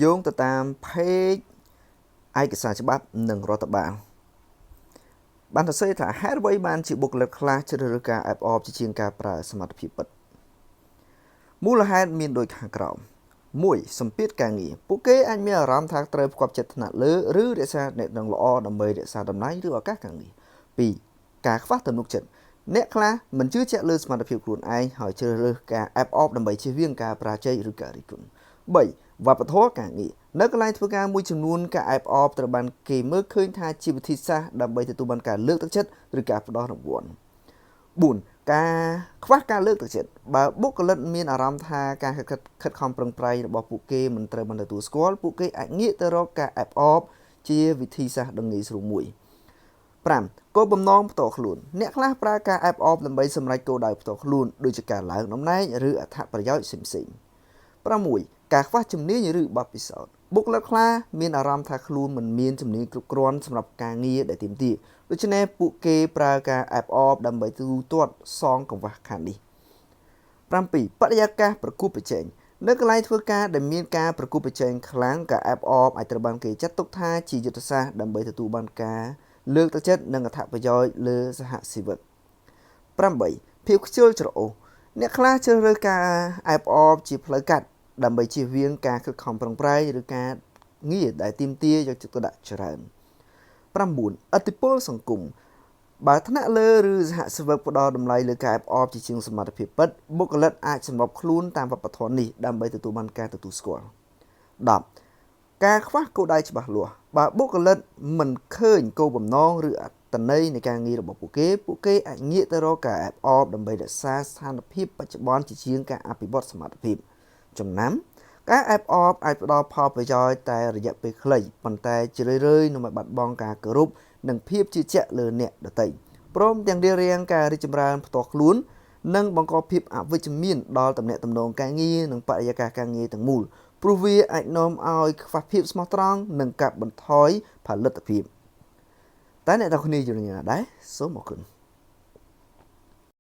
យោងទៅតាម page ឯកសារច្បាប់និងរដ្ឋបាលបានសរសេរថាហេតុអ្វីបានជាបុគ្គលិកខ្លះជ្រើសរើសការអែបអបជាជាងការប្រើសមត្ថភាពពិតមូលហេតុមានដូចខាងក្រោម1សម្ពាធការងារពួកគេអាចមានអារម្មណ៍ថាត្រូវផ្គាប់ចិត្តថ្នាក់លើឬរក្សាអ្នកនឹងល្អដើម្បីរក្សាតំណែងឬឱកាសការងារ2ការខ្វះទំនុកចិត្តអ្នកខ្លះមិនជឿជាក់លើសមត្ថភាពខ្លួនឯងហើយជ្រើសរើសការអែបអបដើម្បីជៀសវាងការបរាជ័យឬការរិះគន់3វប្បធម៌ការងារនៅកន្លែងធ្វើការមួយចំនួនការអែបអបត្រូវបានគេមើលឃើញថាជាវិធីសាស្ត្រដើម្បីទទួលបានការលើកទឹកចិត្តឬការផ្ដល់រង្វាន់4ការខ្វះការលើកទឹកចិត្តបើបុគ្គលិកមានអារម្មណ៍ថាការខិតខិតខំប្រឹងប្រែងរបស់ពួកគេមិនត្រូវបានទទួលស្គាល់ពួកគេអាចងាកទៅរកការអែបអបជាវិធីសាស្ត្រដ៏ងាយស្រួលមួយ5គោលបំណងផ្ទាល់ខ្លួនអ្នកខ្លះប្រើការអែបអបដើម្បីសម្រេចគោលដៅផ្ទាល់ខ្លួនដូចជាការឡើងតំណែងឬអត្ថប្រយោជន៍ផ្សេងៗ6ការខ្វះជំនាញឬបទពិសោធន៍បុគ្គលិកខ្លះមានអារម្មណ៍ថាខ្លួនមិនមានជំនាញគ្រប់គ្រាន់សម្រាប់ការងារដែលទាមទារដូច្នេះពួកគេប្រើការអែបអបដើម្បីទូទាត់សងកង្វះខាតនេះ7បរិយាកាសប្រកួតប្រជែងនៅកន្លែងធ្វើការដែលមានការប្រកួតប្រជែងខ្លាំងការអែបអបអាចត្រូវបានគេចាត់ទុកថាជាយុទ្ធសាស្ត្រដើម្បីទទួលបានការលើកទឹកចិត្តនិងអត្ថប្រយោជន៍លើសហជីវិត8ភាពខ្ជិលច្រអូសអ្នកខ្លះជ្រើសរើសការអែបអបជាផ្លូវកាត់ដើម្បីជៀសវាងការខិតខំប្រឹងប្រែងឬការងារដែលទាមទារយកចិត្តទុកដាក់ច្រើន9ឥទ្ធិពលសង្គមបើថ្នាក់លើឬសហជីវិកផ្ដល់តម្លៃលើការអែបអបជាជាងសមត្ថភាពពិតបុគ្គលិកអាចសម្របខ្លួនតាមវប្បធម៌នេះដើម្បីទទួលបានការទទួលស្គាល់10ការខ្វះគោលដៅច្បាស់លាស់បើបុគ្គលិកមិនឃើញគោលបំណងឬអត្ថន័យនៃការងាររបស់ពួកគេពួកគេអាចងាកទៅរកការអែបអបដើម្បីរក្សាស្ថានភាពបច្ចុប្បន្នជាជាងការអភិវឌ្ឍសមត្ថភាពចំណាំការអែបអបអាចផ្ដល់ផលប្រយោជន៍តែរយៈពេលខ្លីប៉ុន្តែជារឿយៗនាំឲ្យបាត់បង់ការគោរពនិងភាពជឿជាក់លើអ្នកដទៃព្រមទាំងរារាំងការរីកចម្រើនផ្ទាល់ខ្លួននិងបង្កភាពអវិជ្ជមានដល់ទំនាក់ទំនងការងារនិងបរិយាកាសការងារទាំងមូលព្រោះវាអាចនាំឲ្យខ្វះភាពស្មោះត្រង់និងកាត់បន្ថយផលិតភាពតែអ្នកទាំងគ្នាយល់យ៉ាងណាដែរសូមអរគុណ។